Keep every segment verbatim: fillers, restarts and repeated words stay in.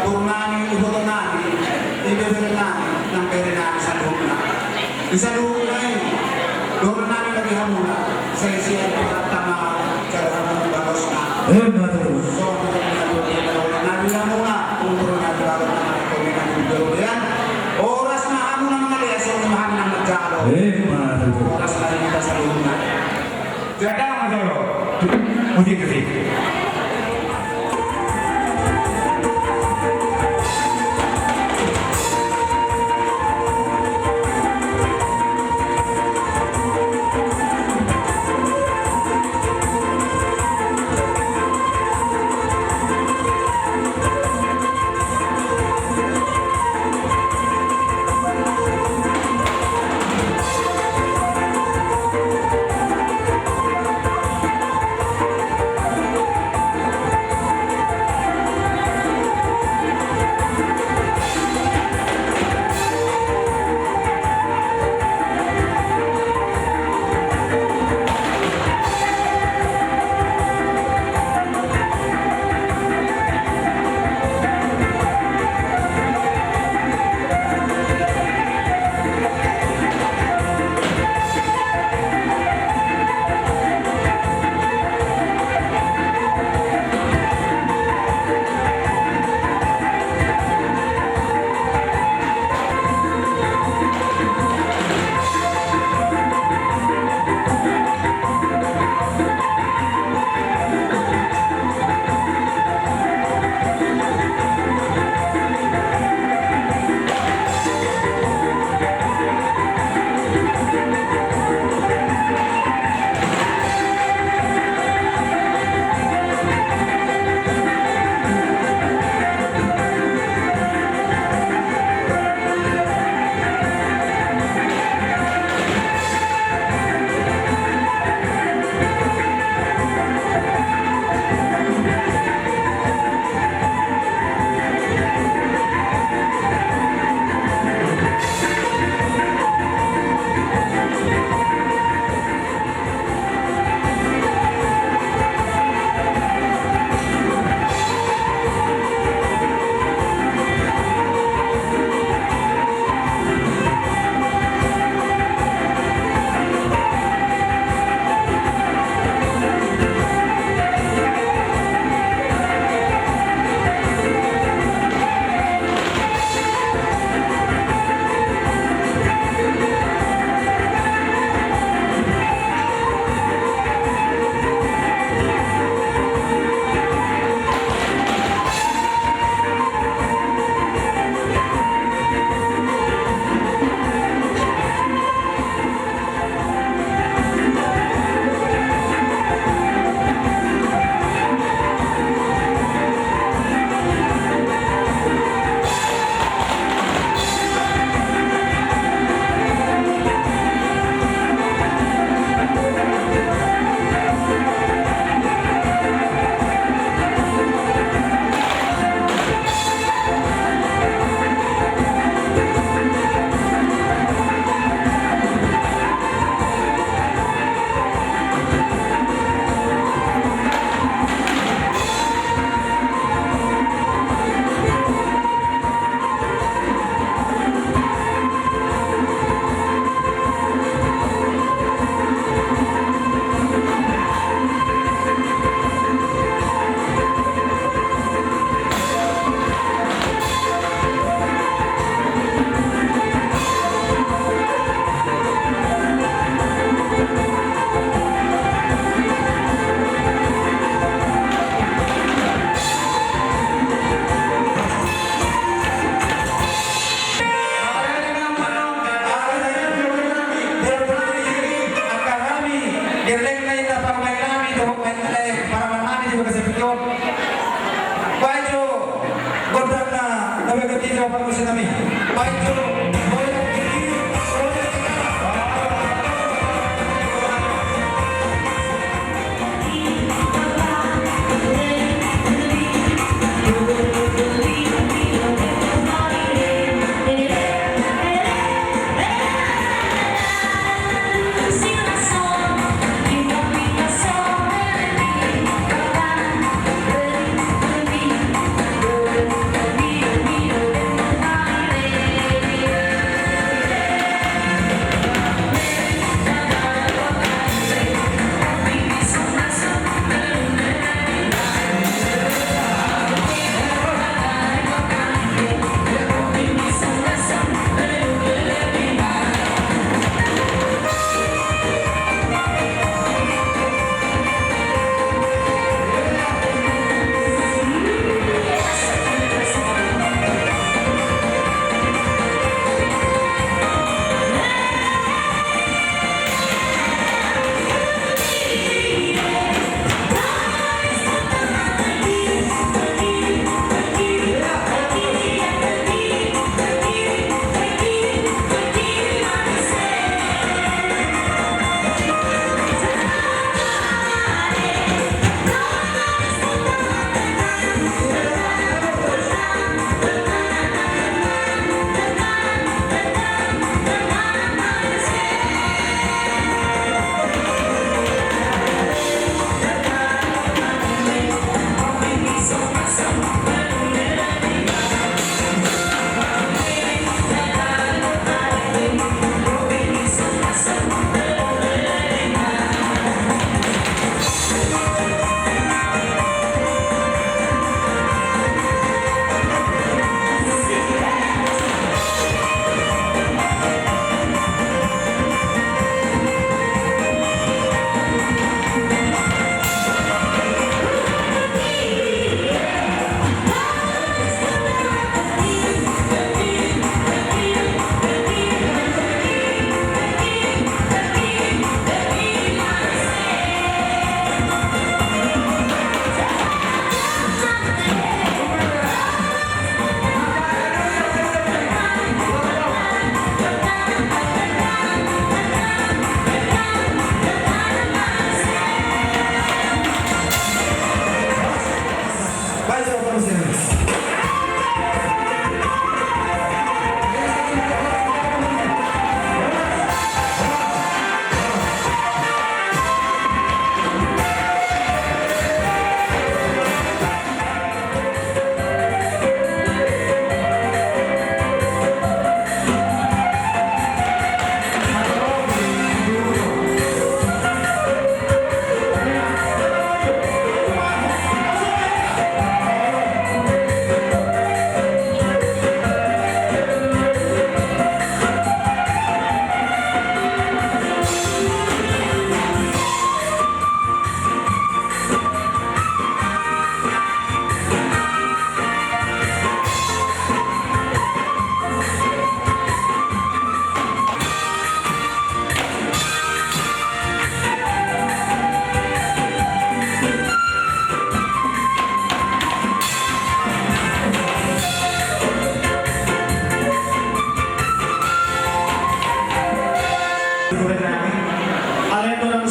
Boru nami, iboto nami, ibebere nami, nang bere nami saluhutna. Di saluhutna i, dohonon nami bagi hamuna, sai sian Tuhanta ma jalo hamu balosna. Emma tutu. Songon i ma dohonon nami hamuna, umur na di balosna, na di balosna. Horas ma hamuna mangalean, songon i ma hami na manjalo. Emma tutu. Horas ma di hita saluhutna. Jadang ma jolo. Musik, musik. Baen jo gondangna na baen jo parmusik nami. Baen jo.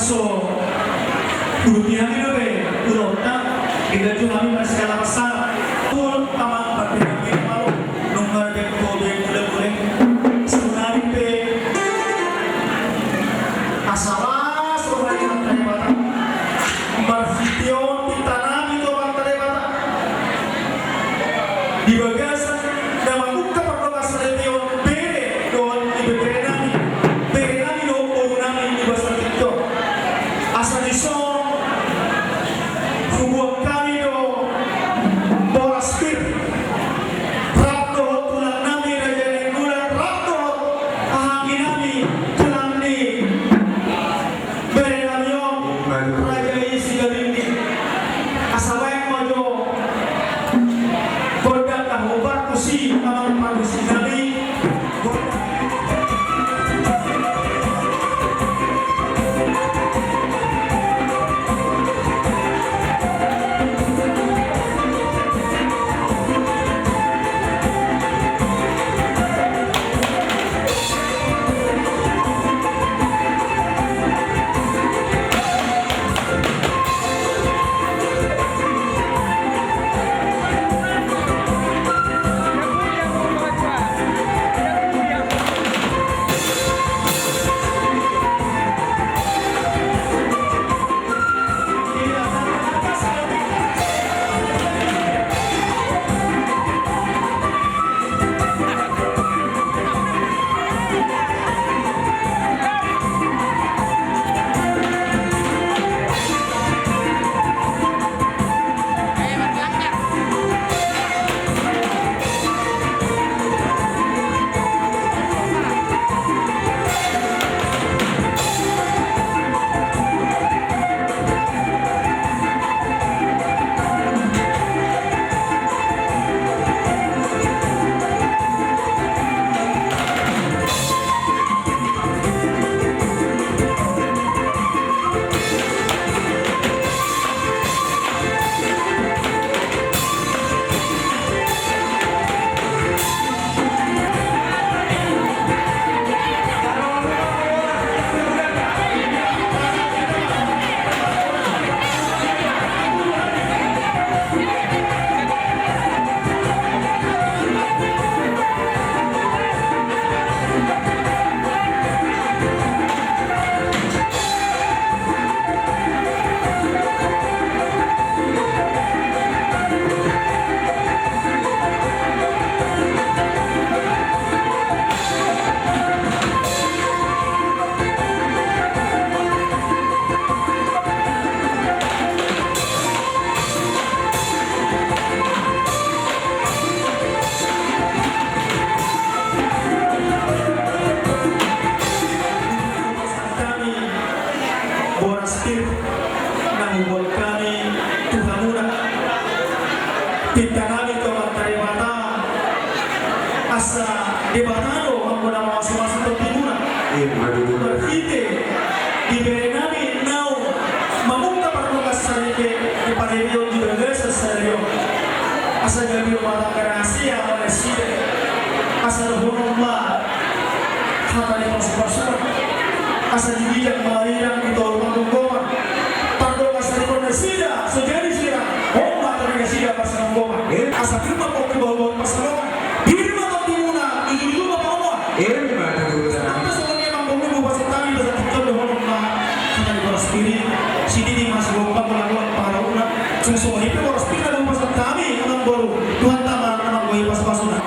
So uduti hami dope ulaonta, inda tu hami marsigala parsangap. Tu amang pande hami malo nunga dengko be mule-mule. Saonari pe asa las roha ni Amanta Debata marhite on pinta nami tu Amanta Debata. Di bagasan na mamungka pardongansaripeon bere dohot ibebere nami, bere nami dohot boru nami di bagasan tingki on. Asa dison huboan hami do boras pir rap dohot tulang nami Raja Nainggolan rap dohot haha anggi nami tulang ni bere nami on, Raja i Sigalingging. Asa baen ma jo gondang na hombar tusi amang pargonsi nami. Boras pir na huboan hami tu hamuna. Pinta nami tu Amanta Debata, asa Debata do anggo na mamasumasu tondimuna. Marhite di bere nami naung mamungka pardongansaripe di parireon di bagasan sadari on. Asa gabe rumah tangga na hasea ma nasida. Asa dohonon ma hata ni pasu-pasuon. Asa di ginjang mangiringi di toru panggonggoman. Pardongansaripeon nasida so jadi sirang. On ma hata ni nasida parsiranggoman. Asa pir ma pongki bahul-bahul pansalongan. Pir ma tondimuna, jujur-jujur ma pangomoan. Songon i amang boru, di bagasan hami, di bagasan tingki on dohonon ma hata ni boras pir i. Sididi ma sigompang, golang-golang pangarahutna. Songon i pe boras pir na di bagasan hami, amang boru, Tuhanta ma na manggohi pasu-pasuna.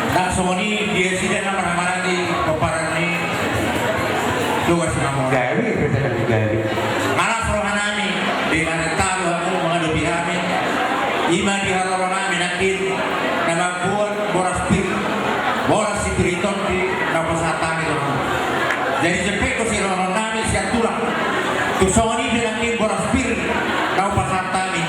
Ndang songon i di nasida na marhamaranggi pomparan ni Tugas Namora. Gabe, gabe. Malas roha nami, di na talu hamu mangadopi hami. I ma di haroro nami nangkin na mamboan boras pir, boras sipir i tondi na hupasahat hami tu hamu. Jadi jempek do sidohonon nami sian tulang. Tung songon i pe nangkin boras pir na hupasahat hami,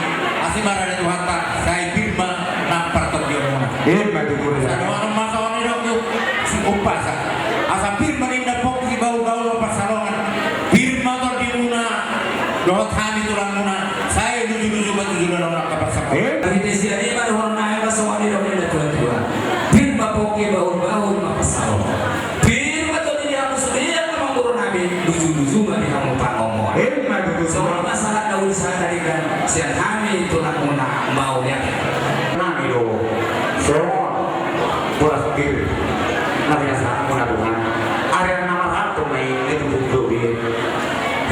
asi ma rade Tuhanta, sai pir ma nang partondionmuna. Ima tutu. Sadohonon ma songon i do tu si umpasa. Asa pir ma ninna pongki bahul-bahul pansalongan. Pir ma tondimuna dohot hami tulangmuna. Sai luju-luju ma tu joloan on angka pansalongan. Ima tutu. Songon i do ninna tua-tua. Pir ma pongki bahul-bahul pansalongan. Pir ma tondi di hamu sude amang boru nami. Jujur ma di hamu pangomoan. Emma tutu. Songon i ma sahat na uli sahat tadi kan sian hami tulangmuna Mauliate. Nami do songon boras pir na binasahanmuna Tuhan. Ari na marhalto ma i na tutu do i.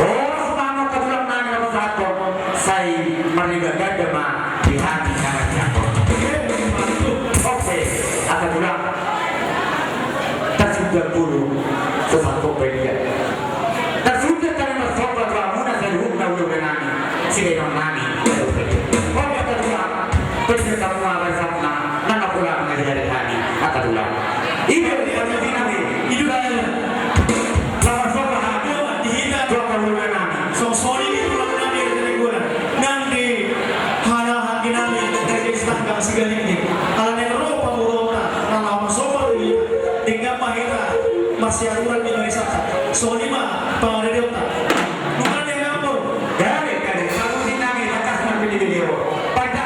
Horas ma hamu angka tulang nami na pasahathon. Sai marnida ganda ma di hami na marjago. Oke, angka tulang. Tarsida guru sesat kompedia. Tarsida kami marsomba tu hamuna saluhutna hulahula nami, sidainang nami. Oke, angka tulang. Tarsida hamu ma barisakna, nang na pola mangajari hami, angka tulang. Ido, ido, ido, ido. Lawan sopa hami, di hita, dua puluh lima nami. Songon i di tulang nami, di Tenggolan. Nang di halahan di nami, dari Sitanggang Sigalinggi. Ala naeng ro pamoruonta, na laho marsopa tu hita. Denggan ma hita, marsiaturan di barisan. Songon i ma, pangarereonta. Nunga di hambor. Gare, gare, saluhut nami, bakas marbini video. Pada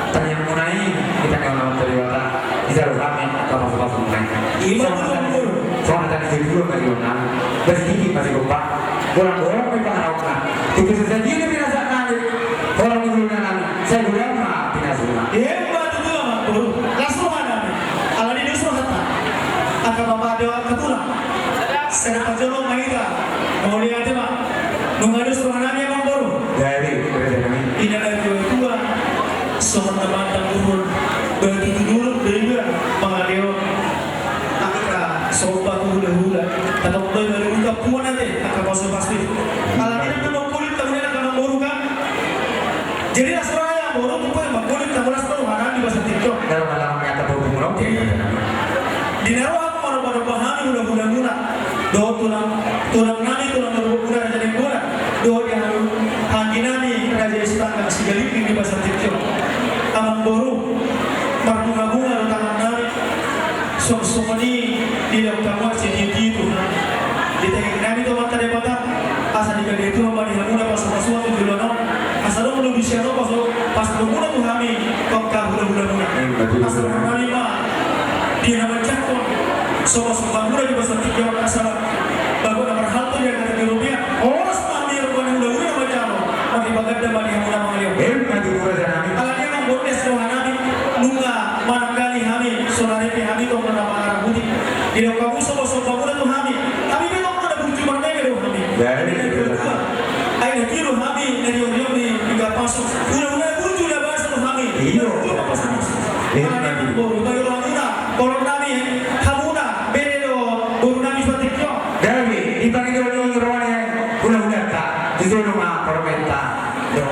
Tangiangmuna i, hita ni on na mantari wata, di saluhut hami angka pasupasu muna i. Ima tutu. Songon na tadi jadul ma di on nami. Basi dikit ma sigompa. Bolang bolang ma i pangarahutna. Tutu sadia na pinasahat nami. Horas ni hulahula nami. Sai godang ma pinasuna. Ima tutu amangboru. Las roha nami. Alani dos rohanta. Angka pamade angka tulang. Sai na parjolo ma hita. Mauliate ma. Nunga dos roha nami amangboru. Jadi, raja nami. Inna na tuatua. Songon na mandang uhur. Batu tuduruk da iba. Pangadeon. Angka somba tu hulahula. Tatong do i baru buka puan ate. Angka pasupasu. Alani na mangkulit tamunan angka amangboru kan. Jadi las roha i amangboru, tu pe mangkulit tamu las roha nami di bagasan tingki on. Dalam halaman yang terhubung, oke. Di na ro hamu manomba-nomba hami hulahula muna. Dohot tulang, tulang nami, tulang na rumput muna Raja Nainggolan. Dohot di hami, anggi nami Raja Sitanggang Sigalinggi di bagasan tingki on. Amangboru, marbunga-bunga do tangan nami. Songon i dilehon hamu asa ditio-tio Tuhan. Ditangihon nami tu Amanta Debata. Asa digadei Tuhan ma di hamuna pasupasuan tu joloan on. Asa adong lobi sian on pasu, pasu muna tu hami angka hulahula muna. Asa adong nami ma di na manjangkon somba-somba muna di bagasan tingki on asa bagot na marhalto di angka na di rupia. Horas ma hami roha ni hulahula na manjalo. Marlipatganda ma di hamuna mangaleon. Alani amangboru, las roha nami. Nunga mananggali hami, saonari pe hami tong na mangarahuti. Didok hamu somba-somba muna tu hami. Hami pe tong na burju marnebe do hami. Ai na tio do hami na riong-riong ni piga pasu. Hulahula na burju na basa do hami. Iyo. Alani amangboru, bayo roha muna. Holong nami, hamuna, bere do boru nami suan tingki on. Gabe, dipangido ni roha ni hulahulanta. Di jolo ma parumaenta. Do.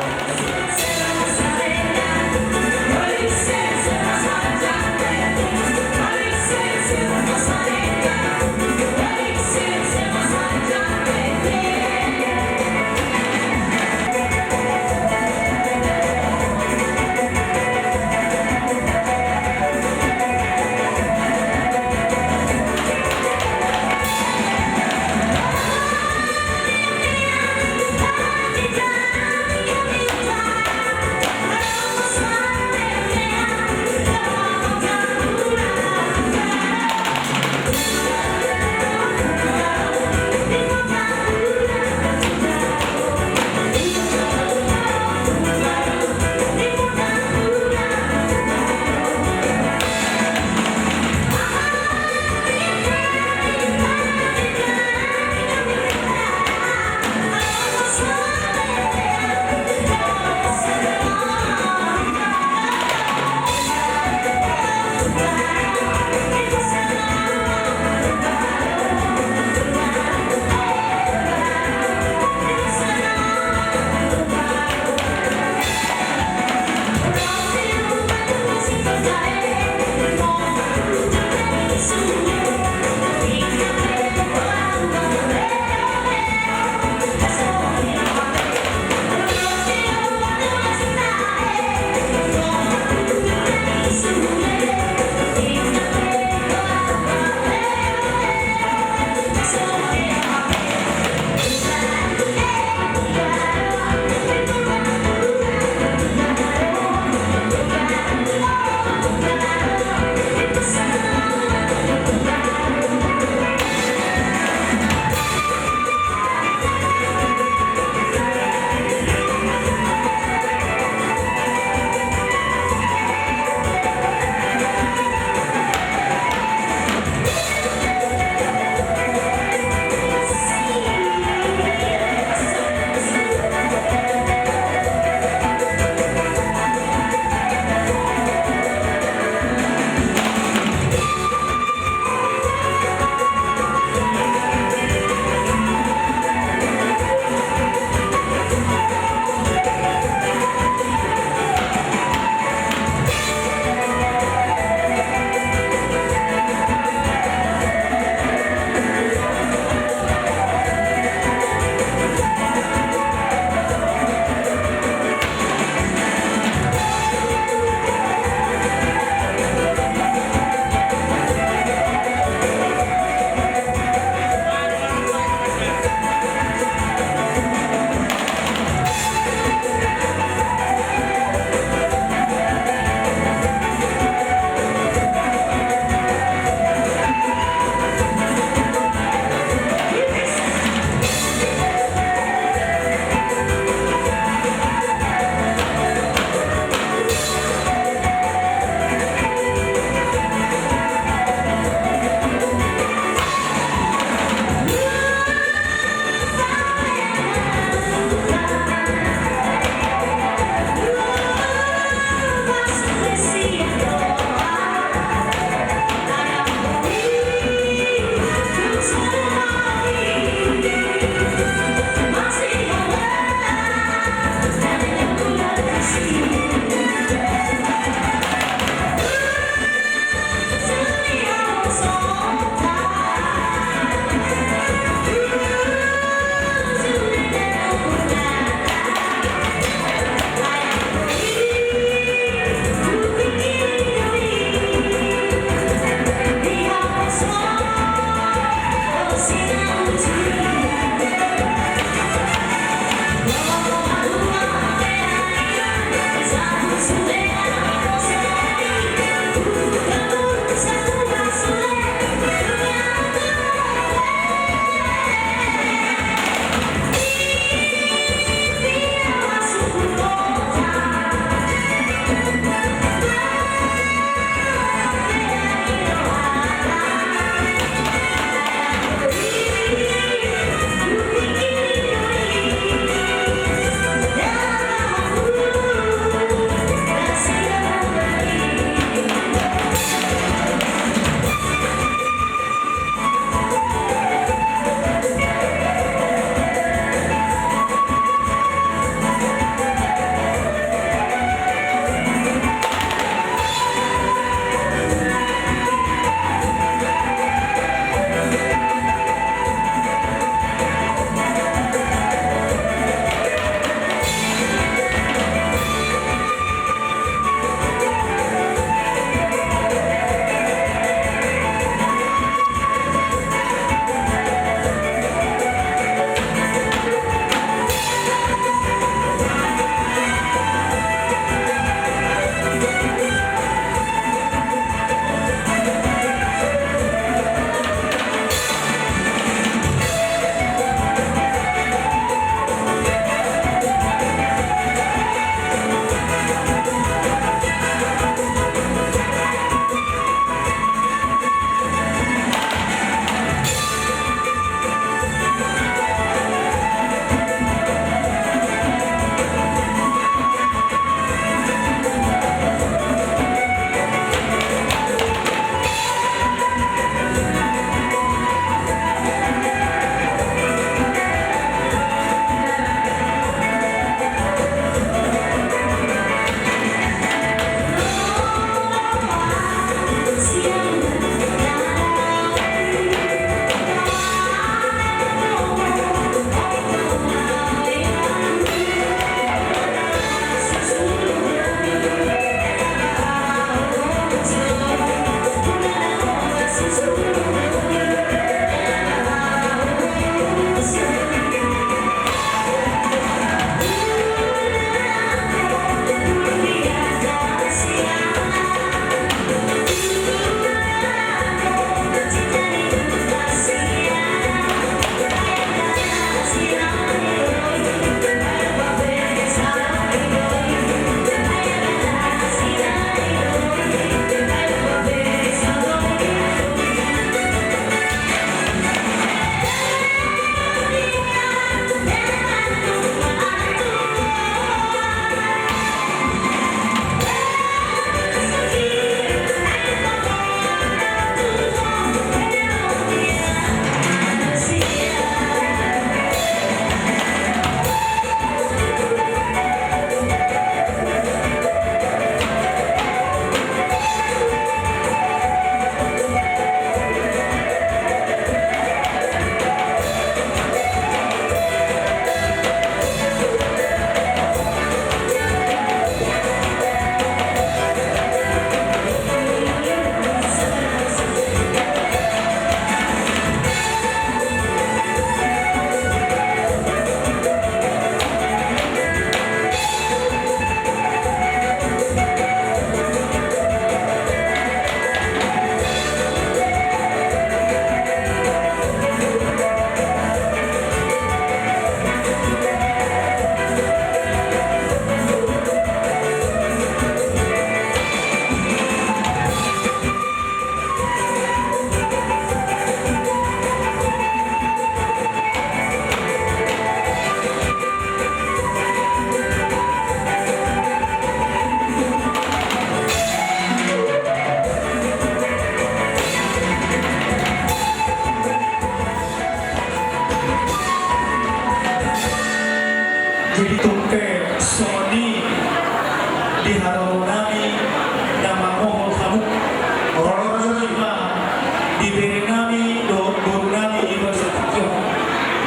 Bere nami dohot boru nami Iban Sutioso.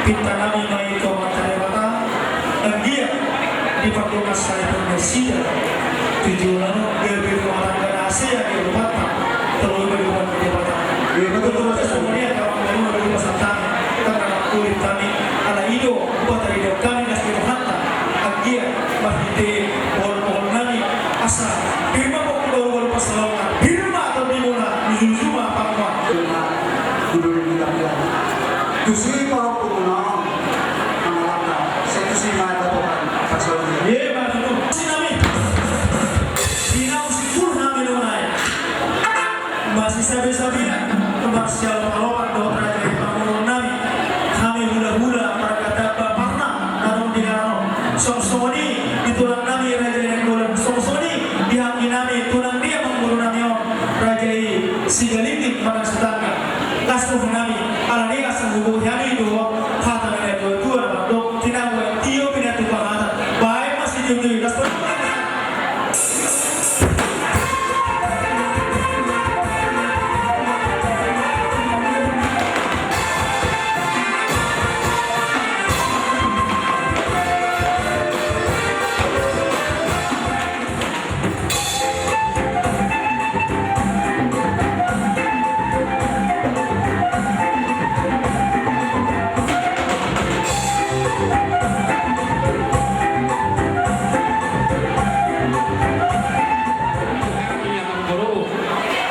Pinta nami ma i tu Amanta Debata, anggiat dipardongan sahali pun nasida tu joloan on, gabe rumah tangga na hasea di lupanta, terlebih di rumah Debata. Iya, betul, betul, betul. Songon i angka amang boru nami, pasahat hami, tangkas mangkulit hami, ala i do hupatarida hami na sian Tuhanta, anggiat marhite pohon-pohon nami, asa pir ma pongki, balu-balu pansalongan, pir ma tondimuna, luju-luju ma pangomoan. Tusi pahompu muna on, mangalangka, sai tusi ma dapot pansalongan. Iya, ma tutu. Sinami. Sinau simpul nami do nai. Masisabe-sabean, marsialopan-alopan dohot raja i pamoruon nami. Hami hula-hula marga Tamba Parna, adong di Garano. Songon-songon i di tulang nami Raja Nainggolan. Songon-songon i di anggi nami tulang ni amang boru nami on, Raja i Sigalingging manang Sitanggang. Las do nami, alani asa hubohi hami dohot hata ni na tua-tua na mandok, tinabuan tio pinatupa hata. Baen ma sitio-tio i, las do nami.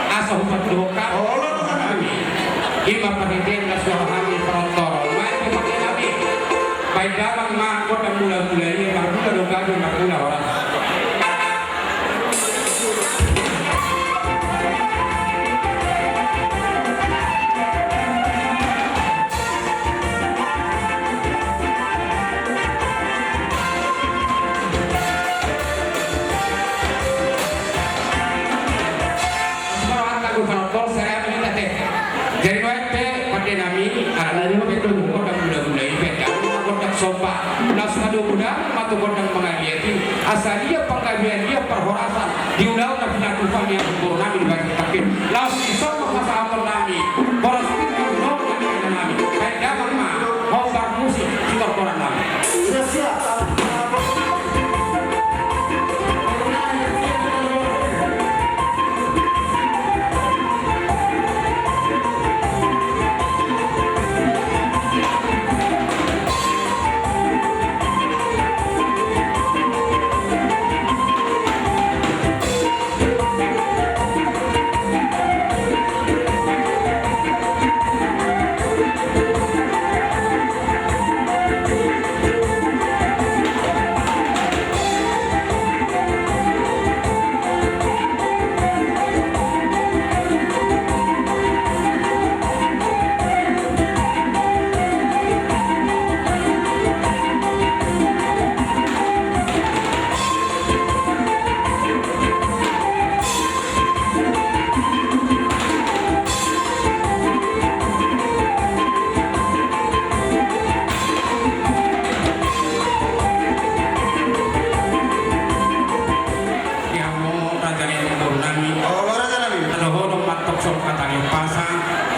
Asa hupadohot hami. Ima parhitean na suara hami parantoron. Baen ma pande nami. Baen damang ma gondang mula-mula i, marmula do gabe, marmula horas. Jadi nuaeng pe pande nami, ala nami gondang mula-mula i, baen damang gondang somba. Laos hadomu damang ma tu gondang mangaliat i, asa dia panggabean, dia parhorasan di ulaon na pinatupa ni amang boru nami di bagasan tampil. Laos dison ma pasahaton nami boras pir ni amang boru nami. Baen damang ma hombar musik sitortoran nami. Di hamu raja ni amang boru nami. O, raja nami. Dohonon ma tong songon hata ni umpasa,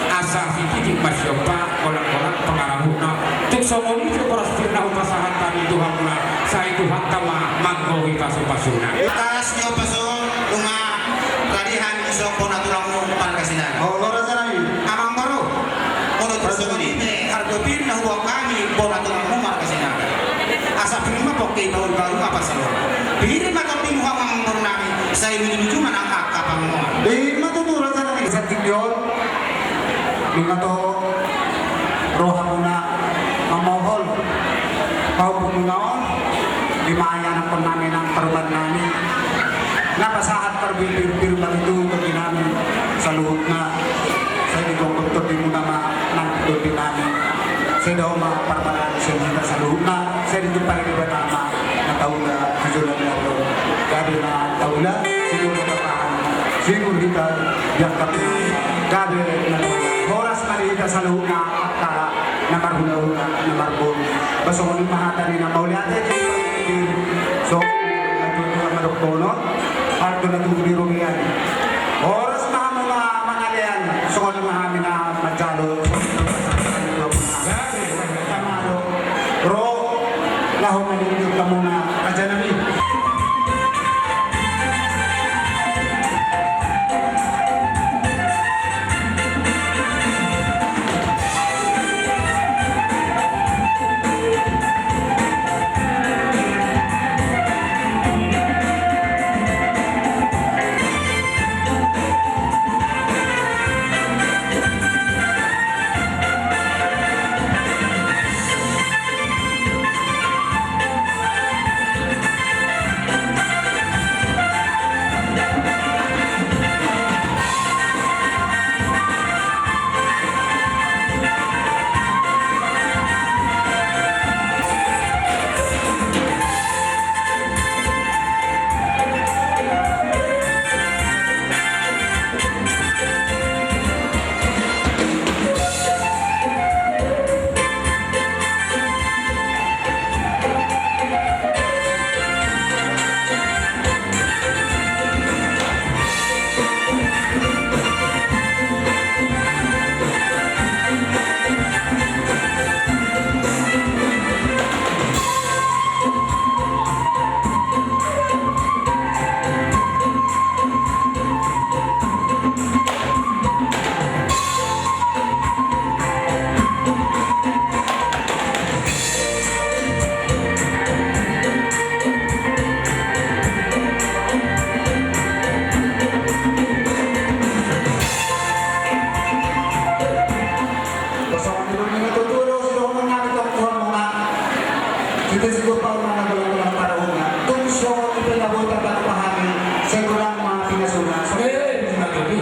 asa sititik ma siompa, holan-holan pangarahutna. Tung songon i pe boras pir na hupasahat hami tu hamuna, sai Tuhanta ma manggohi pasu-pasuna. Atas ni ombas on, nunga rade hami songon bona tulangmu marga Sinaga. O, raja nami. Amang boru, molo tung songon i pe harga pir na huboan hami bona tulangmu marga Sinaga, asa pir ma pongki, balu-balu ma pansalongan. Pir ma tondimu hamu amang boru nami, sai luju-luju ma nang angka pangomoan. I ma tutu raja nami. Sahat di on, nunga tong ro hamuna mamohol pahompu muna on, di ma ianakhon nami nang parumaen nami. Na pasahat parbue pir-pir ma tutu tondi nami saluhutna. Sai digokhon tondimuna ma nang tondi nami. Sai dao ma parmaraan sian hita saluhutna. Sai ditumpahon Debata ma na taula tu joloan ni ari on. Gabe na taula, sinur hita tahan, sinur hita diangkat. Gabe na taula. Horas ma di hita saluhutna angka na marhula-hula, na marboru. Ba songon i ma hata ni na mauliate. So, na tutu na madok bonon, harga na tutu di robean. Horas ma hamu na mangalean. Songon i ma hami na manjalo, songon i ma hami na manjalo. Ro, laho manjalo hamuna, raja nami. Sitesigur pauna na golang-golang parahutna. Tung songon i pe na boi tarpatupa hami, sai godang ma pinasuna. Eh, na tutu.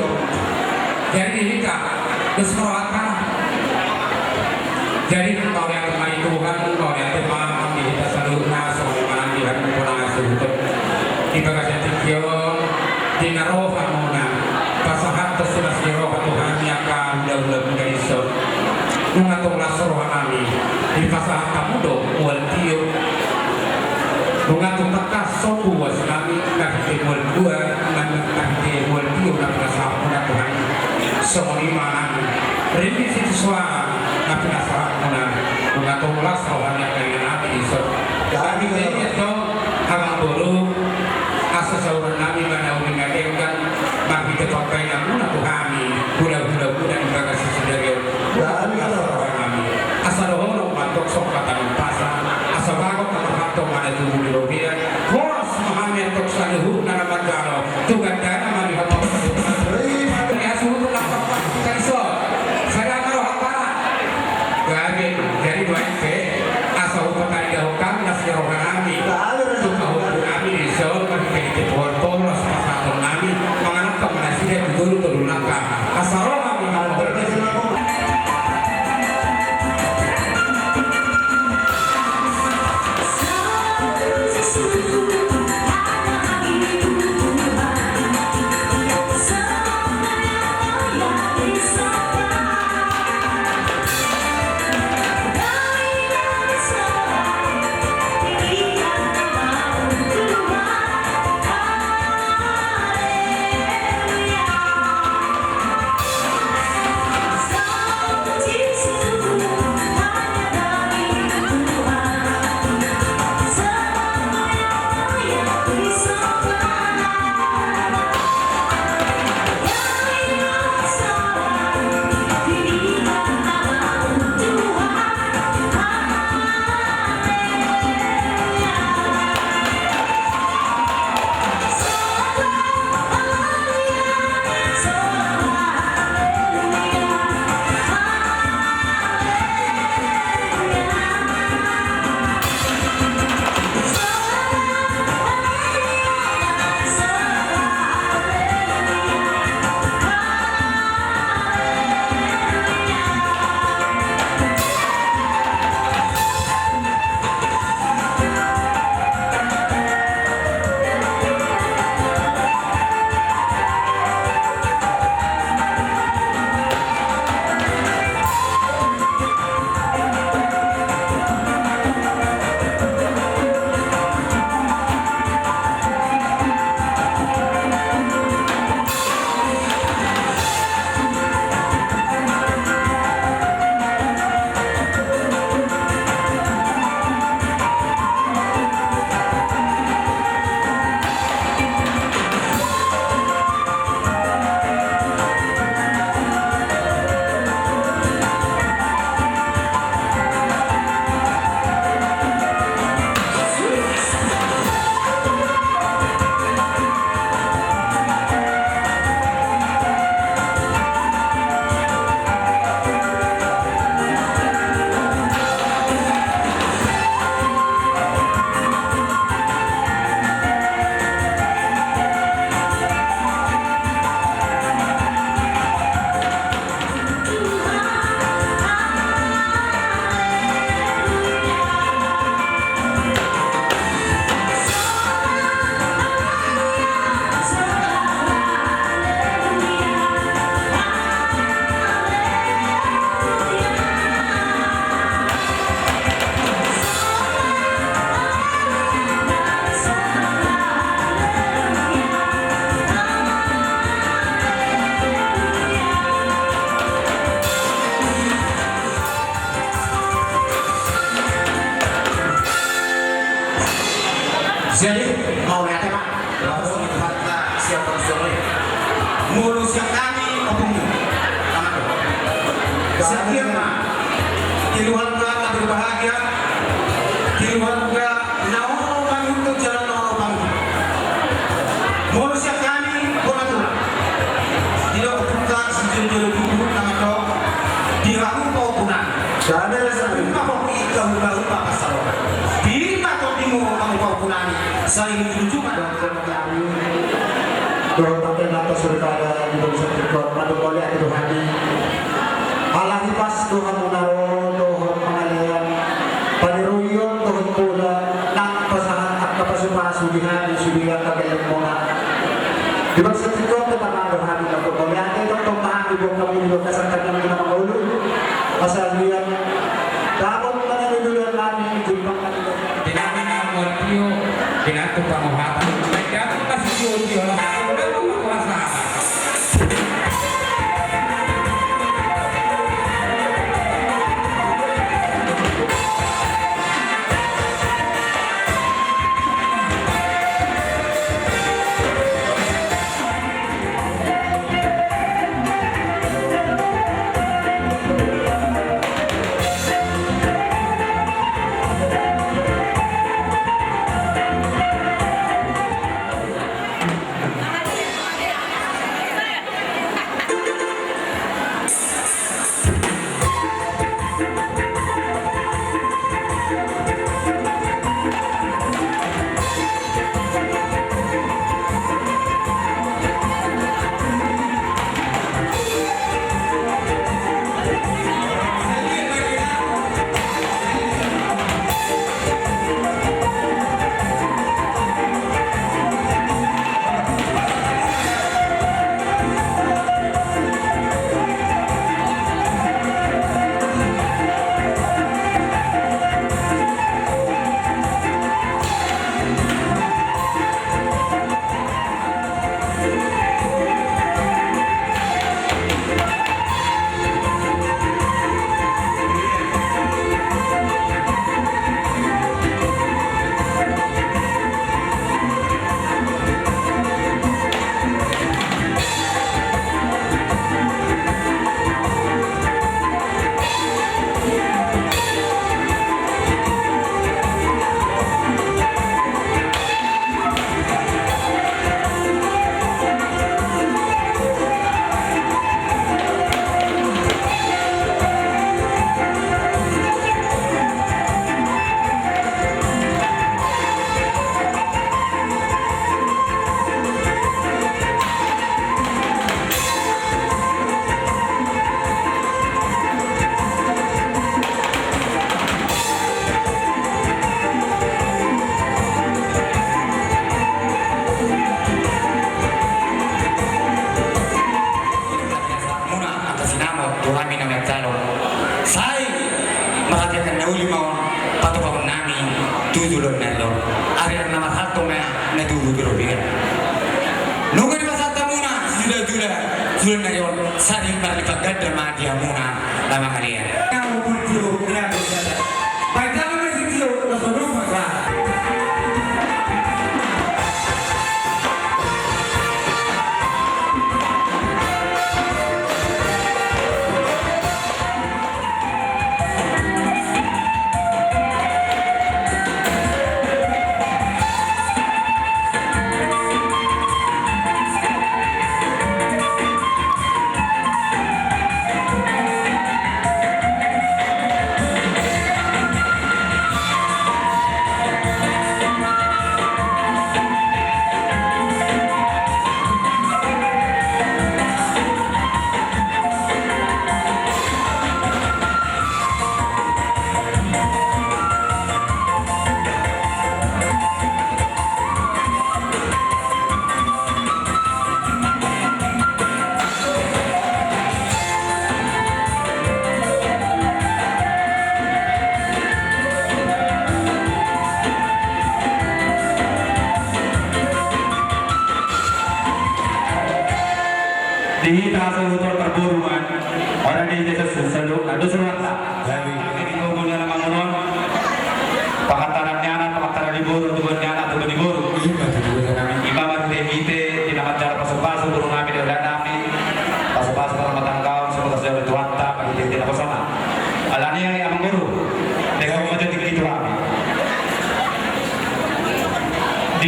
Jadi hita, terus rohata. Jadi mauliate ma di Tuhan, mauliate ma di hita saluhutna, songon i ma di hita na suhut. Di bagasan tingki on, di na ro hamuna, pasahat tos las ni roha tu hami angka hula-hula muna dison. Nunga tung las roha nami, dipasahat hamu do mual tio. Nunga tung tangkas sombu uas nami, marhite mual dua, marhite mual tio na pinasahat muna tu hami. Songon i ma nami, ringgit sitio soara na pinasahat muna. Nunga tung las roha ni angka ina nami dison. Hami do, amang boru, asa sauran nami ma na uli na denggan, marhite pambahenan muna tu hami, hula-hula muna di bagasan sadari on. Asa dohonon ma antong songon hata ni umpasa, asa bagot ma antong ma na tubu di robean, horas ma hami antong saluhutna na manjalo, tu gandana ma di hata. Asa utuk na pambahenan dison, sada ma rohata. Gabe, jadi nuaeng pe, asa hupatarida hami las ni roha nami. Jadi, mauliate ma. Laos di Tuhanta siap bersuara. Molo siap kami, opung. Tangan. Siap dia ma. Keluarga tak berbahagia. Keluarga na olo manguntuk jalan na olo pangun. Molo siap kami, bona tulang. Tidak berputar, sejujur-jujur, tangan dong. Di rahu pau punang. Sana, sana. Rumah pau kita, rumah-rumah pasal. Di mata timur, kamu pau punang. Sai lucu-lucu ma dohot hami. Dohot angka na pasurkada di bangso tingkot, mandok mauliate do hami. Ala hipas do hamuna ro dohot pangalean, paniroion dohot poda, nang pasahat angka pasu-pasu di hami sude angka gellengmuna. Di bangso tingkot pe tama do hami mandok mauliate, tongtong ma hami boan hamu di bagasan tanganmuna mangolu. Asa liat dapot ma na nidolian nami, jumpang nami. Di nami na mual tio, di nami tu pangohatan. Baik, di nami na sitio-tio, na sitio, na sitio. Muna angka sinamot tu hami na manjalo. Sai marhatiakan na uli ma on patupahon nami tu joloan ni ari on. Ari na marhalto ma na tubu tu robean. Nunga dipasahat hamuna sijula-jula joloan ni ari on, sai marlipat ganda ma di hamuna na mangalean. Kamu muncul, kenapa? Baik, jangan masih tidur, nggak perlu masalah. Di hita saluhut parboruan, ora di hita saluhut, aduh, saluhut. Jadi, ini kau punya nama ngomong. Pangataran ni anak, pangataran ni boru, tubuan ni anak, tubuan ni boru.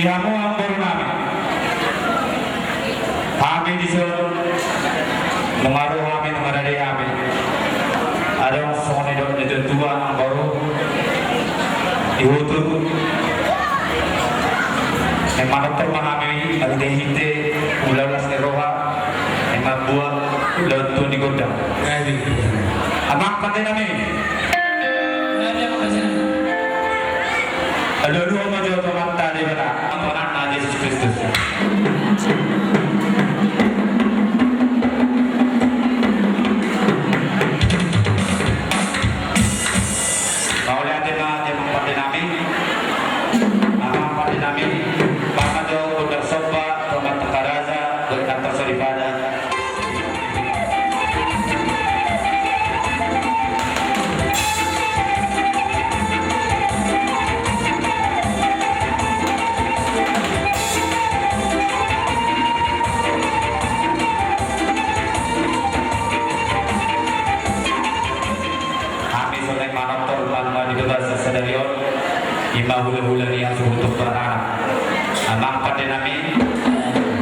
Di hamu amangboru nami. Hami dison nunga ro hami, nunga rade hami. Adong songon nidok ni natuatua, amangboru, ihutu. Naeng manortor ma hami marhitehite ulaon las ni roha, naeng mambuat ulaon tuan ni gondang. Amang pande nami. Alualuhon ma jo tu Amanta Debata, Anakna Jesus Kristus. Mauliate ma di amang pande nami. Amang pande nami, bahen ma jo gondang somba tu Amanta Raja, gondang tarsoripada. Hami songon i manortor ma di bagasan sadari on, ima hulahula ni hasuhuton baranak. Amang pande nami,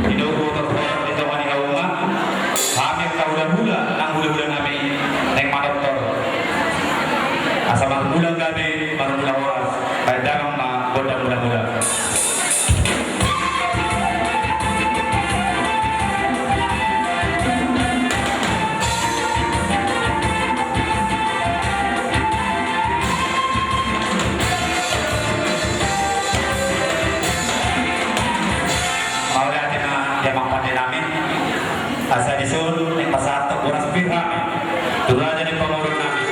di na huboto ho di tonga ni hauma, hami angka hulahula, nang hulahula nami, naeng manortor. Asa marmula gabe, marmula horas, bahen damang ma gondang mulamula. Mauliate ma di amang pande nami. Asa dison naeng pasahathon boras pir hami tu raja ni pamoruon nami.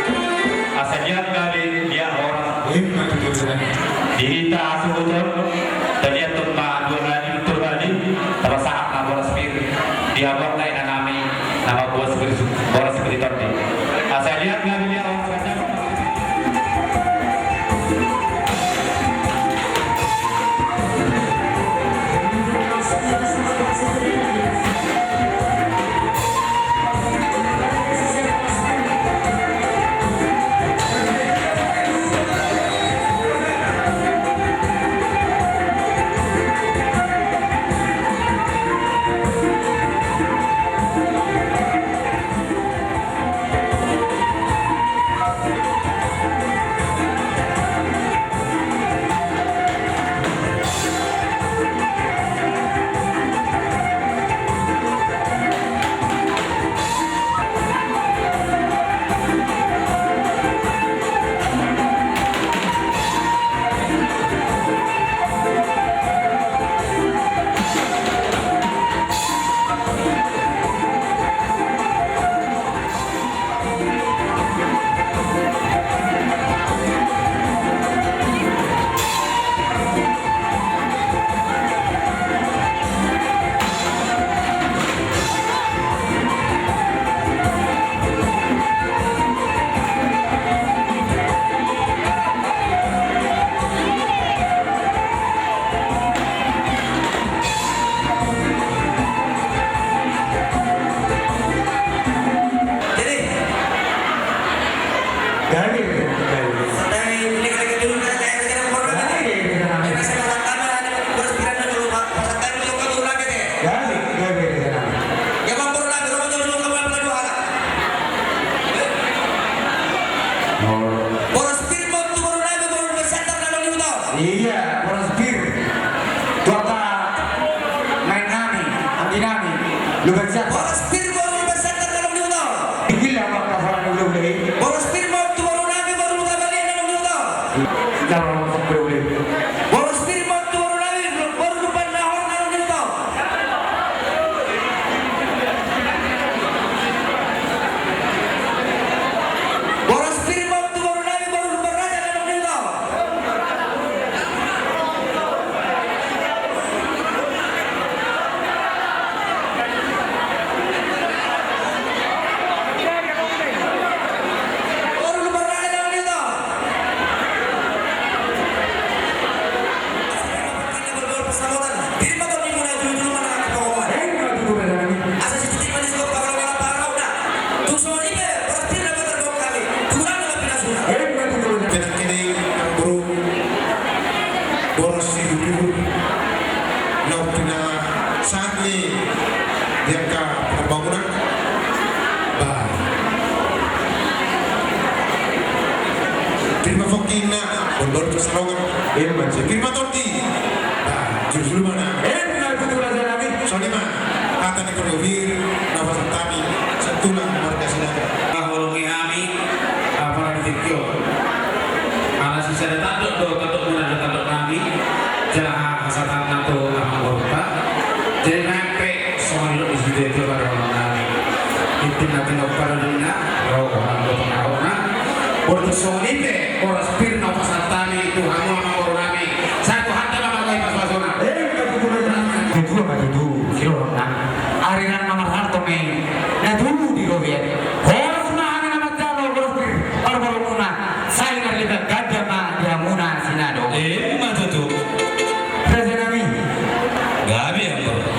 Asa liat gabe, liat horas. Ima tutu. Di hita hasuhuton, taliathon ma dua hali, tolu hali, tapasahat ma boras pir di hamu angka ina nami na mamboan boras pir di tondi. Asa liat gabe, liat horas. Jadi, gabe, gabe. Santai, ini kita dulu, kita kayak kita mau. Gabe, gabe, gabe. Gabe, gabe, gabe. Boras pir ma tu boru nami, boru Lumban Sandar na adong di huta on. Iya, boras pir. Tu angka naeng nami, anggi nami, Lumban Sandar. Boras pir boru Lumban Sandar na adong di huta on. Tinggi lah angka pasaran hulahula i. Boras pir ma tu boru nami, boru Lumban Sandar na adong di huta on. Iya, boras pir ma tu boru nami, boru Lumban Nahor na adong di huta on. Boras pir ma tu boru nami, boru Lumban Raja na adong di huta on. Pir ma pongki inna, borbor tu salongan. Ima tutu. Pir ma tondi. Nah, jujur mana? Ima tutu raja nami. Songon i ma hata ni pargogoi na pasahat hami, sahat tu tulang marga Sinaga. Paholongi hami, apala di tingki on. Ala sisada tandok do tandokmuna dohot tandok nami. Jala hasahatanna tu amangborunta. Jadi nang pe songon i do di sude tu parholongan nami. Intinna tinompa do ninna, ro orang do pangarahutna. Boru songon i pe, horas pir na hupasahat hami tu hamu amangboru nami. Sai Tuhanta ma margohi pasupasuna. Ima tutu. Ima tutu, ima tutu, silolong nami. Ari nang na marhalto ma i, na tubu di robean. Horas ma hami na manjalo, horas pir parboruonmuna. Sai marlipatan ganda ma di hamuna sinado. Ima tutu. Raja nami. Gabe, amangboru.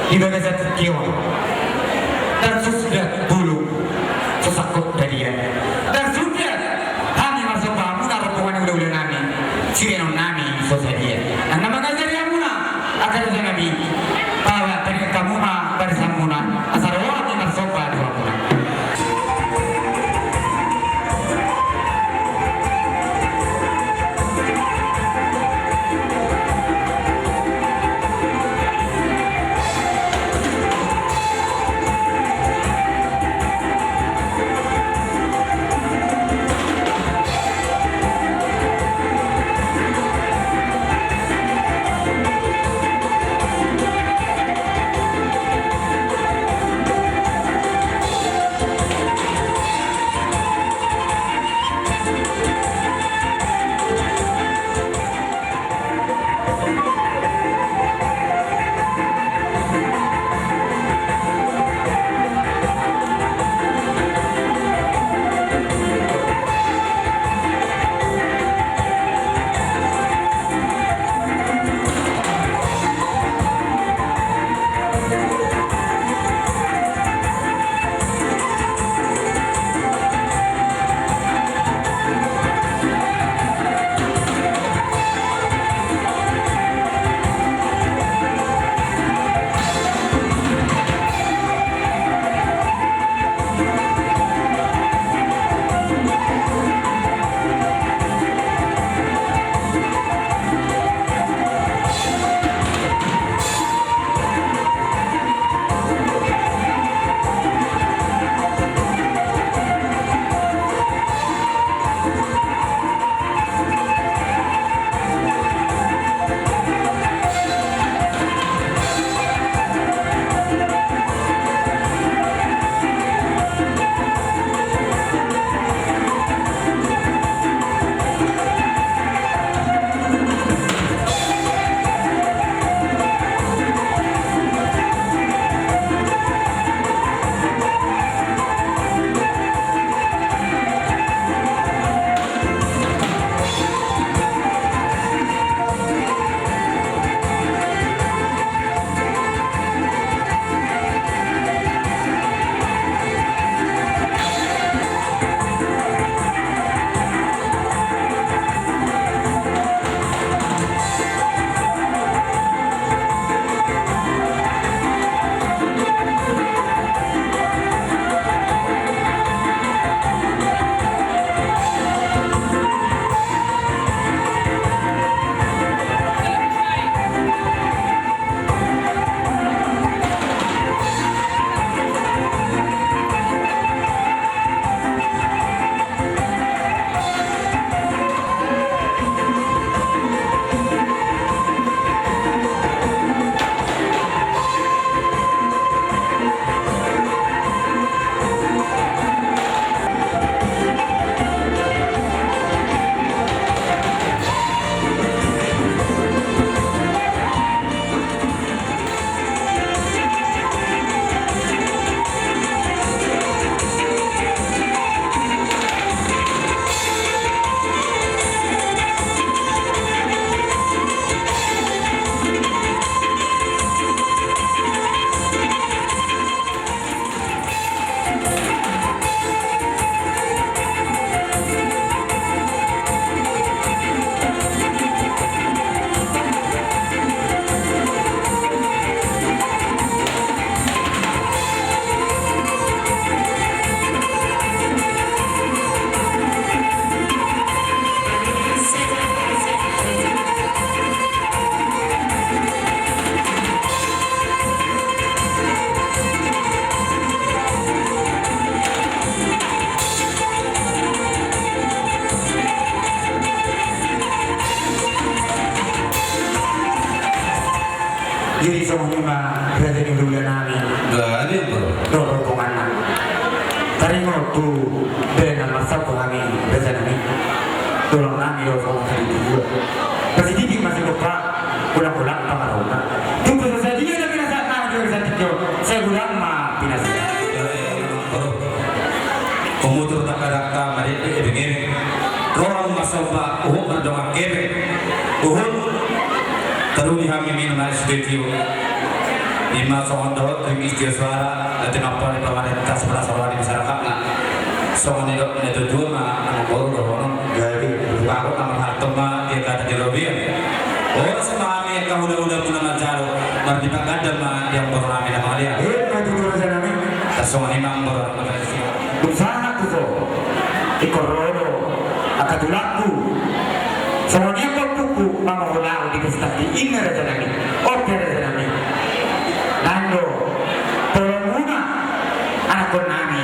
Di bagasan tingki on. Tarsuda bulung. So sangkot dalihan. Tarsuda hami marsomba hamuna rombongan hulahula nami. Sidenon nami so sadia. Nang na mangajari hamuna. Angka raja nami. Bahen taringot hamu ma barisanmuna. Asa ro hami marsomba tu hamuna. Jadi songon i ma raja ni hulahula nami. Jadi bro. Dohot rombongan na taringot tu bere na marsampo hami raja nami. Tulang nami do songon i tu dua. Pasidikit ma sigompa, godang-godang pangarahutna. Tung pe so sadia na pinasahat nami di bagasan tingki on, sai godang ma pinasahat. Umutur dakdanak marende ebeng-ebeng. Roha ma somba, huhut mardongan hepeng. Huhut taruli hami minum air sitio. Ima songon dohot ring sitio suara, na tinompa ni pamarenta, sebelah saluhut ni masyarakatna. Songon i dohot na tutu ma, amangboru dohonon. Jadi, bagot na marhalto ma di angka na di robean. Horas ma hami angka hulahula muna manjalo, mardipa ganda ma di amangboru nami na mangalean. Ima tutu raja nami. Tarsongon i ma amangboru nami. Dung sahat tu ho, ingkon ro do angka tulangku. Songon i ma ompuku, mangulahon di pesta i, ninna raja nami. Oke raja nami. Nang do tolongmuna, anakkon nami.